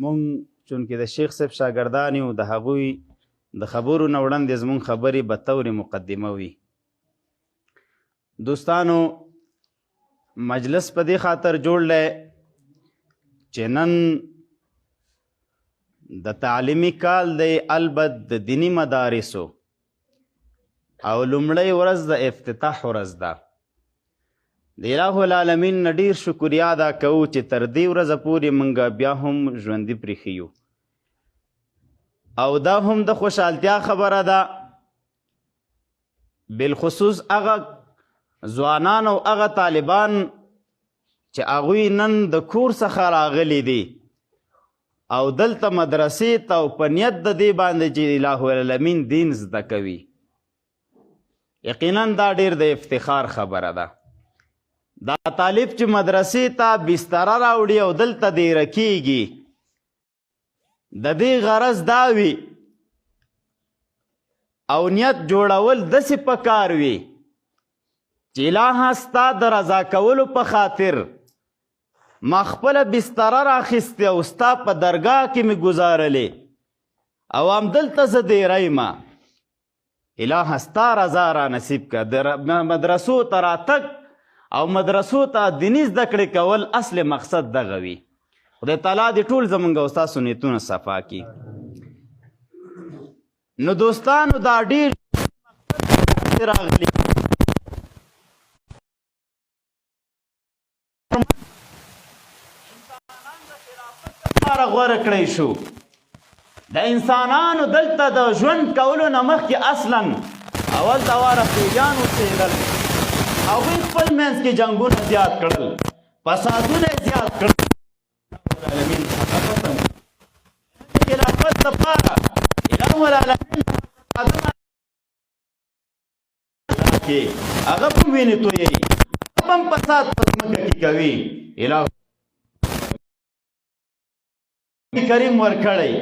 مونږ چونکې د شیخ صاحب شاګردان یو، د هغوی د خبرو نه وړاندې زمونږ خبرې به طور مقدمه وي. دوستانو، مجلس په دې خاطر جوړ دی چې نن د تعلیمي کال دی، البت د دیني مدارسو، او لومړۍ ورځ د افتتاح ورځ ده. د الہ العالمین نه ډیر شکریا ادا کوو چې تر دې ورځې پورې مونږ بیا هم ژوندي پرېښي یو، او دا هم د خوشحالتیا خبره ده، بالخصوص هغه ځوانان او هغه طالبان چې هغوی نن د کور څخه راغلي دي او دلته مدرسې ته او په نیت د دې باندې چې الہ العالمین دین زده کوي. یقینا دا ډیر د افتخار خبره ده. دا طالب چې مدرسې ته بستره راوړي او دلته دیره کیږي، د دې غرض دا وي او نیت جوړول داسې پکار وي چې الهه ستا د رضا کولو په خاطر ما خپله بستره راخیستې او ستا په درګاه کې مې ګزارلې او همدلته زه دیره یم. الهه ستا رضا را نصیب که. د مدرسو ته راتګ او مدرسو ته دیني زده کړې کول اصل مقصد دغه وي. خدای تعالی دې ټول زمونږ او ستاسو نیتونه صفا کړي. نو دوستانو، دا ډېر راغلي لپاره غوره کړی شو. د انسانانو دلته د ژوند کولو نه مخکې اصلا اول دواره پیریان اوسېدل. هغوی خپل منځ کې جنګونه زیات کړل، فسادونه یې زیات کړل. العالمین هغه ختم خلافت لپاره الہ العالمین کې هغه هم وینې تویوي، هغه هم فساد په ځمکه کې کوي. الہ کریم ورکړی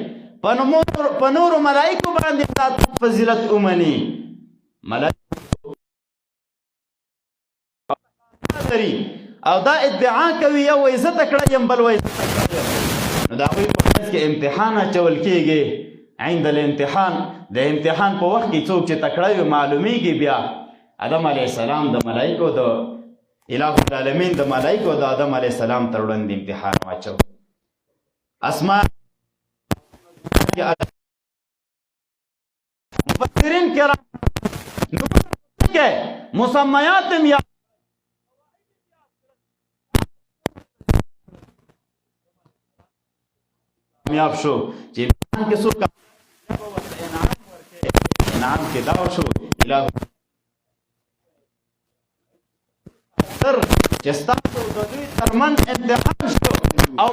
په نورو ملائکو باندې دا فضیلت ومني. ملائکو لري او دا ادعا کوي، یو وایي زه تکړه یم، بل وایي زه تکړه یم. نو د هغوی په منځ کې امتحان اچول کېږي. عند الامتحان، د امتحان په وخت کې څوک چې تکړه وي معلومیږي. بیا آدم علیه السلام د ملائکو د الہ العالمین د ملائکو د آدم علیه السلام تر وړاندې امتحان واچو. اسمان مفسرین کرام کې مسمیات یا کامیاب شو چې امتحان کې څوک انعام ورکړي، انعام کې دا شو الہ تر چې ستاسو د دوی ترمنځ امتحان شو او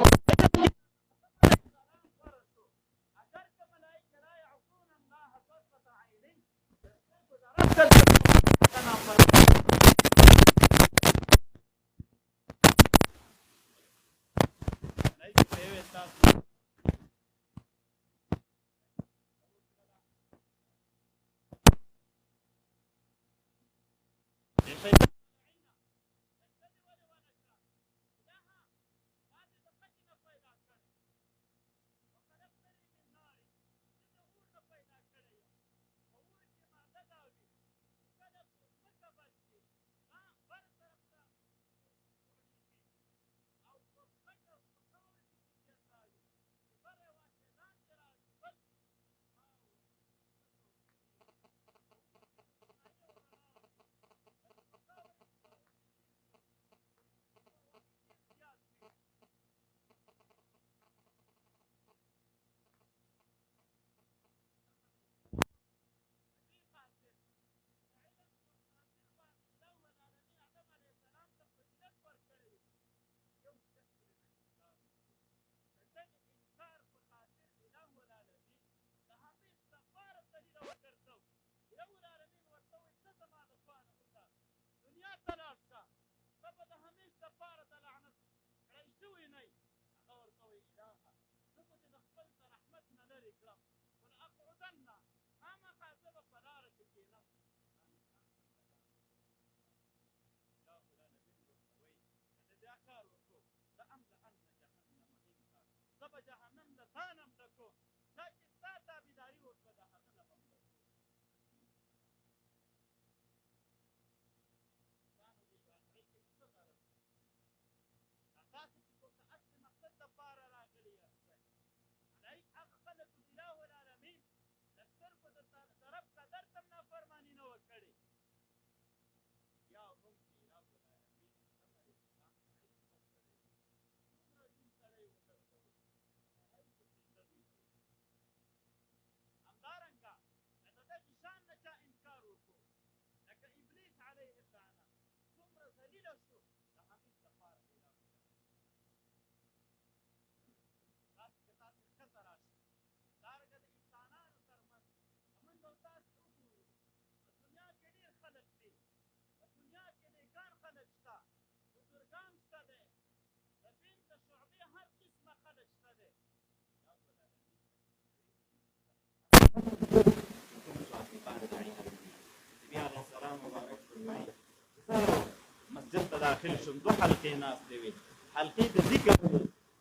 داخل شوم، دوه حلقې ناستې وې، حلقې د ذکر وې،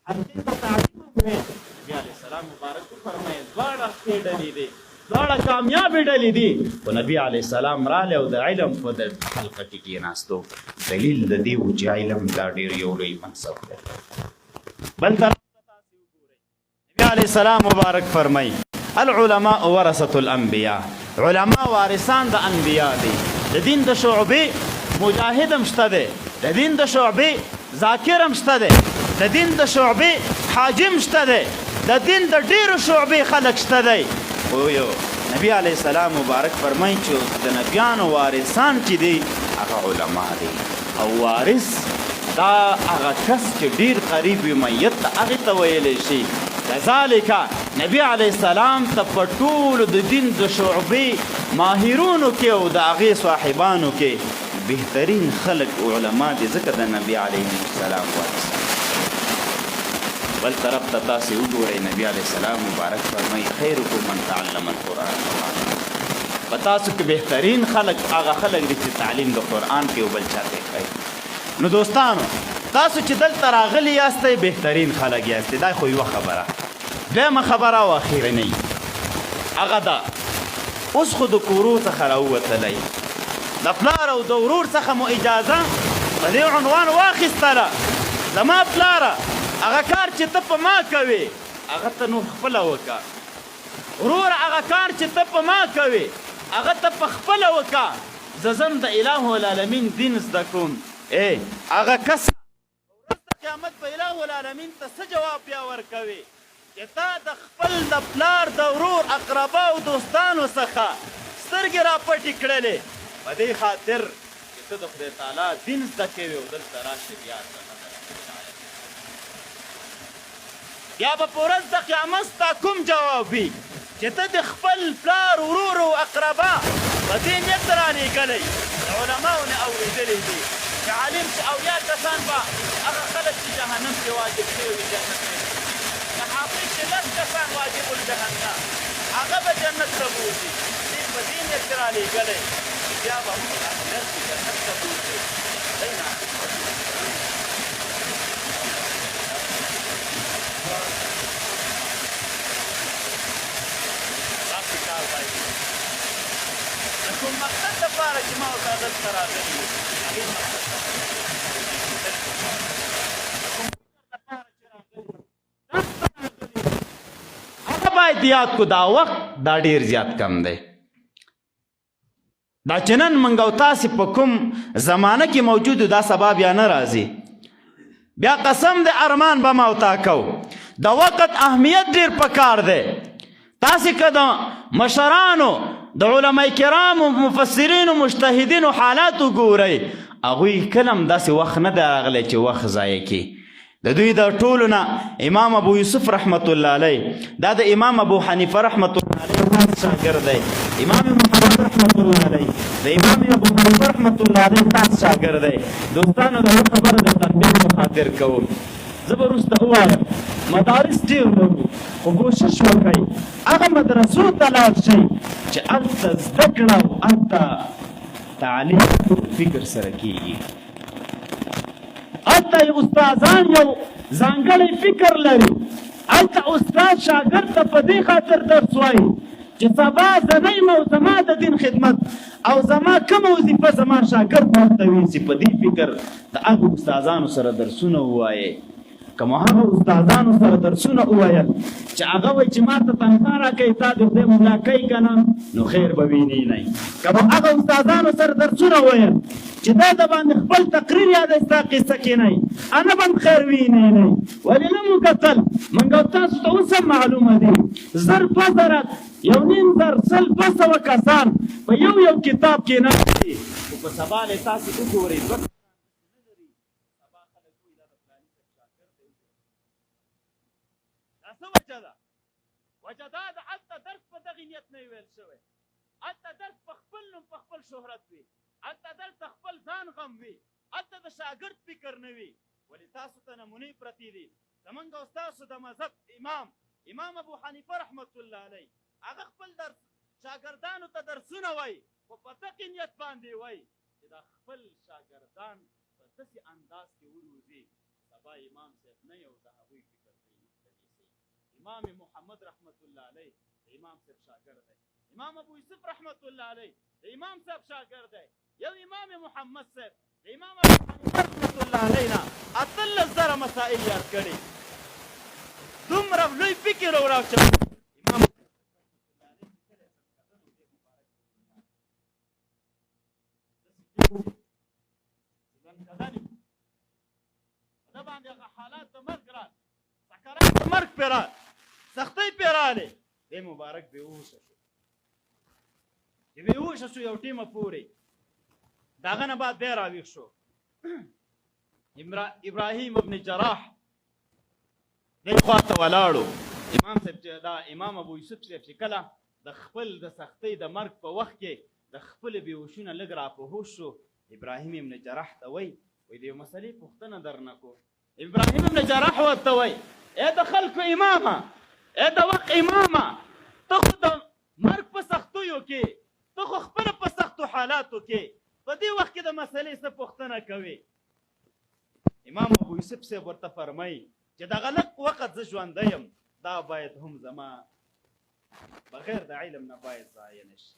حلقې د تعلیم وې. نبي علیه السلام مبارک وفرمایل دواړه ښې ډلې دي، دواړه کامیابې ډلې دي، خو نبي علیه السلام راغلی او د علم په حلقه کې کېناستو. دلیل د دې و چې علم دا ډېر یو لوی منصب دی. بل طرف ته تاسې وګورئ، نبي علیه السلام مبارک فرمایي العلماء ورثة الانبیاء، علما وارثان د انبیا دي. د دین د شعبې مجاهد هم شته دی، د دین د شعبې ذاکر هم شته دی، د دین د شعبې حاجي هم شته دی، د دین د ډېرو شعبې خلک شته دی. خو یو نبي علیه السلام مبارک فرمایي چې د نبیانو وارثان چې دي هغه علما دي، او وارث دا هغه کس چې ډیر قریب وي میت ته هغې ته ویلی شي. کذالک نبی علیه السلام ته په ټولو د دین د شعبې ماهرونو کې او د هغې صاحبانو کې بهترین خلک علما دي، ځکه د نبی علیه السلام وارثان. بل طرف ته تاسې وګورئ، نبی علیه السلام مبارک فرمایي خیرکم من تعلم القرآن وعلمه، په تاسو کې بهترین خلک هغه خلک دي چې تعلیم د قرآن کوي او بل چاته یې ښایي. نو دوستانو تاسو چې دلته راغلي یاستئ بهترین خلک یاستئ، دا خو یوه خبره. دویمه خبره او اخیرنۍ هغه ده، اوس خو د کورو څخه راووتلی، د پلار او د ورور څخه مو اجازه په دې عنوان واخیستله، زما پلاره هغه کار چې ته په ما کوې هغه ته نور خپله وکړه، وروره هغه کار چې ته په ما کوې هغه ته په خپله وکړه، زه ځم د اله العالمین دین زده کوم. ای هغه کسه، په ورځ د قیامت به اله العالمین ته څه جواب بیا ورکوې چې تا د خپل د پلار د ورور اقربا او دوستانو څخه سترګې راپټې کړلې په دې خاطر چې ته د خدای تعالی دین زده کوې او دلته راشې بیا ته نه درته بیا به په ورځ د قیامت ستا کوم جواب وي چې ته د خپل پلار، ورور او اقربا په دې نیت رالېږلی؟ د علماوو نه اورېدلي دي چې عالم چې 70 کسان به هغه خلک چې جهنم کې واجب شوي وي جنت ته بوځي، که حافظ چې 10 کسان واجب الجهنم هغه به جنت ته بوځي، دوی په دې نیت رالېږلی چې بیا به موږ اخرت کې جنت ته بوځي. دی نه داسې کار باید وشي د کوم مقصد لپاره چې ما او تا دلته راغلي یو، هغې مقصد ته رسېدل پکار دي. د کوم فکر لپاره چې راغلي یو، دلته راغلي یو، هغه باید یاد کړو. دا وخت دا ډېر زیات کم دی. دا چې نن موږ او تاسې په کوم زمانه کې موجود یو، دا سبا بیا نه راځي. بیا قسم د ارمان به ما او تا کو. د وخت اهمیت ډیر پکار دی. تاسې که د مشرانو، د علماء کرامو، مفسرینو، مجتهدینو حالات وګورئ، هغوی کله هم داسې وخت نه دی راغلی چې وخت ضایع کړي. د دوی د ټولو نه امام ابو یوسف رحمت الله علیه، دا د امام ابو حنیفه رحمت الله علیه خاص شاګرد دی. امام محمد رحمت الله علیه د امام ابو حنیفه رحمت الله علیه خاص شاګرد دی. دوستانو دا خبره د تنبیه په خاطر کوم، زه به وروسته ووایم. مدارس ډېر لرو، خو کوشش وکړئ هغه مدرسو ته لاړ شئ چې هلته زده کړه او هلته تعلیم فکر سره کېږي. هلته یې استادان یو ځانګړی فکر لري. هلته استاد شاګرد ته په دې خاطر درس وایي چې سبا زه نه یم او زما د دین خدمت او زما کومه وظیفه زما شاګرد ورته ویسي. په دې فکر د هغو استادانو سره درسونه ووایئ. که مو هغه استادانو سره درسونه وویل چې هغه وایي چې ما ته تنخوا راکوي، تا دې خدای ملا کوي که نه، نو خیر به ویني نه. که مو هغه استادانو سره درسونه وویل چې دا د باندې خپل تقریر یادوي، ستا قصه کې نه انا به هم خیر ویني نه. ولې نه مو کتل؟ موږ او تاسو ته اوس هم معلومه دي، 1000، 2000، 1500، 100، 200 کسان په یو یو کتاب کې نه دي، خو په سبا له تاسې وګورئ دوه کسان نه لري. سبا خلک وایي دا د فلاني صاحب شاګرد دی. دا څه وجه ده؟ وجه دا ده هلته درس په دغې نیت نه ویل شوی. هلته درس په خپل نوم په خپل شهرت وي، هلته درس د خپل ځان غم وي، هلته د شاګرد فکر نه وي. ولې تاسو ته نمونې پرتې دي. زمونږ او ستاسو د مذهب امام، امام ابو حنیفه رحمت الله علیه، هغه خپل درس شاګردانو ته درسونه وایي، خو په دقې نیت باندې وایي چې دا خپل شاګردان په داسې انداز کې وروزي، سبا امام صاحب نه یو د هغوی فکر دی مقتدي سي. امام محمد رحمت الله علیه د امام صاحب شاګرد دی، امام ابو یوسف رحمت الله علیه د امام صاحب شاګرد دی، یو امام محمد صاحب د امام ابو حنیفه رحمت الله علیه نه 18,000 مسائل یاد کړي. دومره لوی فکر وراچوي امام ده باندې هغه حالات د مرګ رال، سکرات د مرګ پرې رال، سختۍ پرې رالې، دی مبارک بېهوښه شو. چې بېهوښه شو یو ټیمه پورې، د هغه نه بعد بیا راویښ شو. ابراهیم ابن جراح دی خواته ولاړو. امام صاحب چې دا امام ابو یوسف صاحب چې کله د خپل د سختۍ د مرګ په وخت کې د خپل بېهوښونه لږ را په هوښ شو، ابراهیم ابن جراح ته وایي، وایي د یو مسلې پوښتنه درنه کو. ابراهیم ابن جراح ورته وایي، ای د خلکو امامه، ای د وخت امامه، ته خو د مرګ په سختیو کې، ته خو خپله په سختو حالاتو کې، په دې وخت کې د مسلې څه پوښتنه کوې؟ امام ابو یوسف صاحب ورته فرمایي چې دغه لږ وخت زه ژوندی یم، دا باید هم زما بغیر د علم نه باید ضایع نه شي.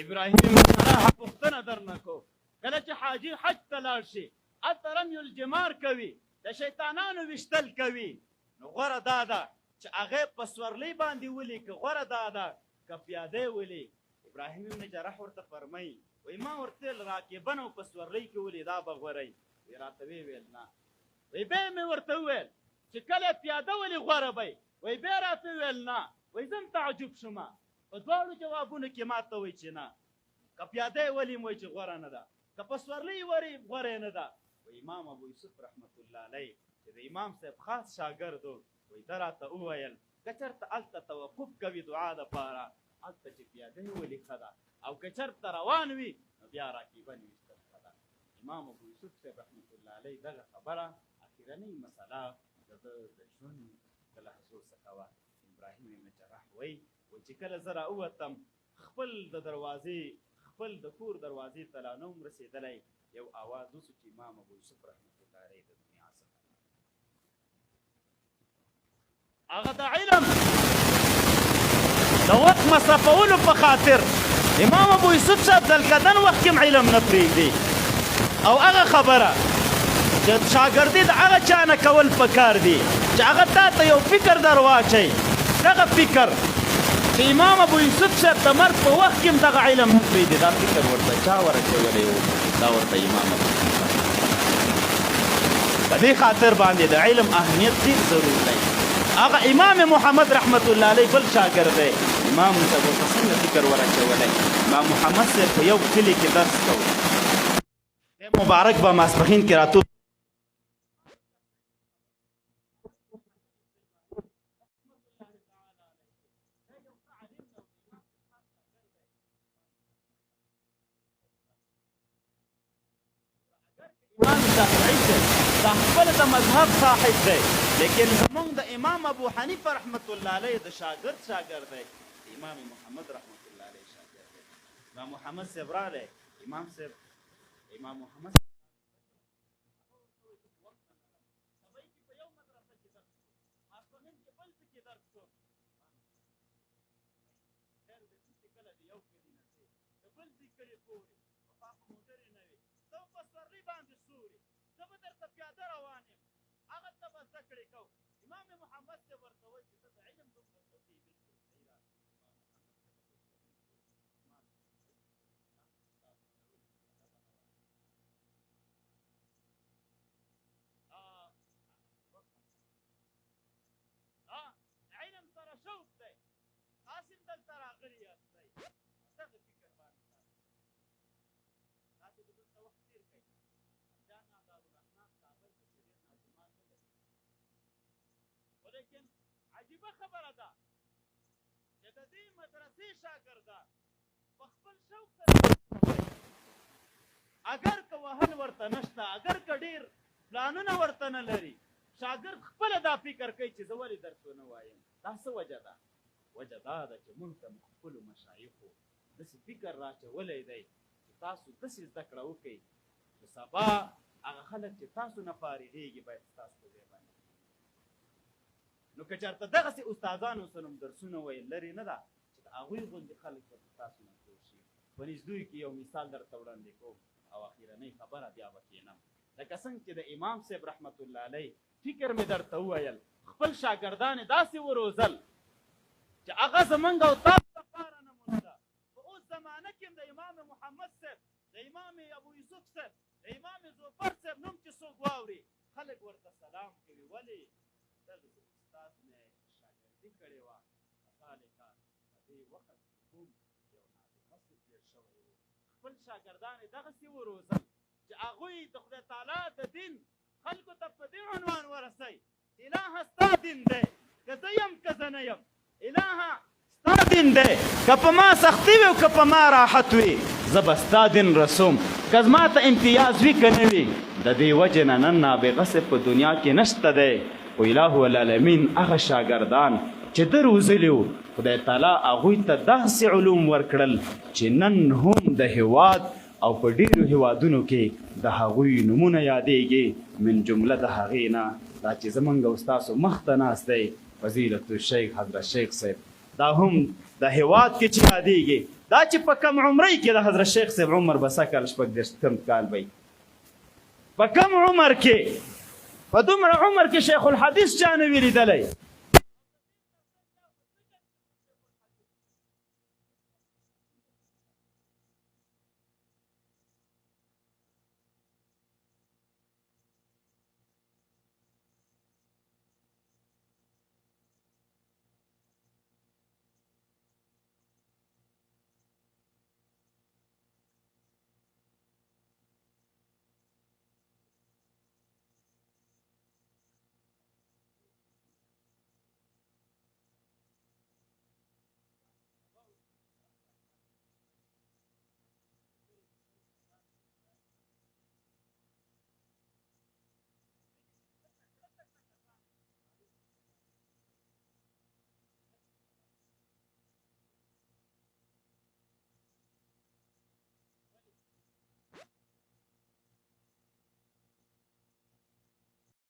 ابراهیم جراح پوښتنه درنه کو، کله چې حاجي حج ته لاړ شي، هلته رمی الجمار کوي، د شیطانانو ویشتل کوي، نو غوره دا ده چې هغه په سورلۍ باندې ولي که غوره دا ده که پیاده ولي؟ ابراهیم ابن جراح ورته فرمایي، وایي ما ورته ویل راکبن او په سورلۍ کې ولي دا به غوره وي، وایي راته ویې ویل نه. وایي بیا مې ورته وویل چې کله پیاده ولي غوره به وي، وایي بیا راته وویل نه. وایي زه هم تعجب شوم، په دواړو جوابونو کې ما ته وایي چې نه، که پیاده یې ولي وایي چې غوره نه ده، که په سورلۍ وري غوره نه ده. وایي امام ابو یوسف رحمت الله علیه چې د امام صاحب خاص شاګرد و، وایي ده راته وویل که چېرته هلته توقف کوي دعا دپاره، هلته چې پیاده یې ولي ښه ده، او که چېرته روان وي نو بیا راکبن ویشتل ښه ده. امام ابو یوسف صاحب رحمت الله علیه دغه خبره اخرنۍ مسله د ده د ژوند د لحظو څخه وه. ابراهیم ابن جراح وایي، وایي چې کله زه راووتم خپل د دروازې، خپل د کور دروازې ته لا نه وم رسېدلی، یو آواز وسو چې امام ابو یوسف رحمت الله علیه د دنیا څخه هغه د علم د وخت مصرفولو په خاطر امام ابو یوسف صاحب دلکدن وخت کې علم نه پرېږدي. او هغه خبره چې شاګردي د هغه چا نه کول پکار دي چې هغه تا ته یو فکر در واچوي، دغه فکر چې امام ابو یوسف صاحب د مرګ په وخت کې هم دغه علم نه پرېږدي، دا فکر ورته چا ورچولی و؟ دا ورته امام ابو په دې خاطر باندې د علم اهمیت ډیر ضرور دی. هغه امام محمد رحمت الله علیه بل شاګرد دی، امام صاحب ورته څنګه فکر ورچولی؟ امام محمد صاحب په یو کلي کې درس کوو، دی مبارک به ماسپښین کې راتو امام شافعي صاحب د خپل د مذهب صاحب دی، لیکن زمونږ د امام ابو حنیفه رحمت الله علیه د شاګرد شاګرد دی، د امام محمد رحمت الله علیه شاګرد دی. امام محمد صاحب راغی، امام صاحب امام محمد نه وي، ته به په سورلۍ باندې سوري، زه به درته پیاده روان یم، هغلته به زده کړې کوو. امام محمد صاحب ورته وایي چې ته د علم دومره شوقي یې، بالکل صحیح راغلی. علم سره شوق دی، تاسې هم دلته راغلي یاستئ، دغه فکر باندې تاسې به دلته وخت تېر کړئ. جامعه دارالاحناف کابل ته چې ډېر ناظمان نه لري، خو لیکن عجیبه خبره ده چې د دې مدرسې شاګردان په خپل شوق سره اګر که وهل ورته نشته، اګر که ډېر پلانونه ورته نه لري، شاګرد خپله دا فکر کوي چې زه ولې درس ونه وایم. دا څه وجه ده؟ وجه دا ده چې موږ ته مو خپلو مشایخو داسې فکر راچولی دی چې تاسو داسې زده کړه وکړئ چې سبا هغه خلک چې تاسو نه فارغېږي باید ستاسو په ځای باندې. نو که چېرته دغسې استادانو سره هم درسونه ویل، لرې نه ده چې د هغوی غوندې خلک به تاسو نه جوړ شي. په نږدې کې یو مثال درته وړاندې کوم او اخیرنۍ خبره بیا به کښېنم. لکه څنګه چې د امام صاحب رحمت الله علیه فکر مې درته وویل، خپل شاګردان یې داسې وروزل چې هغه زمونږ او تاسو لپاره نمونه ده. په اوس زمانه کې هم د امام محمد صاحب، د امام ابو یوسف صاحب، د امام زوفر صاحب نوم چې څوک واوري، خلک ورته سلام کوي. ولې؟ دغسې استاد نه شاګردي کړې وه. کذالک په دې وخت کې هم یو نابغه څوک تېر شوی و، خپل شاګردان یې دغسې وروزل چې هغوی د خدای تعالی د دین خلکو ته په دې عنوان ورسوي چې الهه ستا دین دی، که زه یم که زه نه یم، الهه ستا دین دی، که په ما سختي وي او که په ما راحت وي، زه به ستا دین رسوم، که زما ته امتیاز وي که نه وي. د دې وجې نه نن نابغه صاحب په دنیا کې نشته دی، خو اله العالمین هغه شاګردان چې ده روزلي وو، خدای تعالی هغوی ته داسې علوم ورکړل چې نن هم د هیواد او په ډېرو هېوادونو کې د هغوی نومونه یادېږي، من جمله د هغې نه دا چې زمونږ او ستاسو مخ ته ناست دی فضیلة الشیخ حضرت شیخ صاحب، دا هم د هېواد کې چې یادېږي، دا چې په کم عمرۍ کې د حضرت شیخ صاحب عمر به سږ کال 36 کم کال به وي، په کم عمر کې، په دومره عمر کې شیخ الحدیث چا نه وي لیدلی.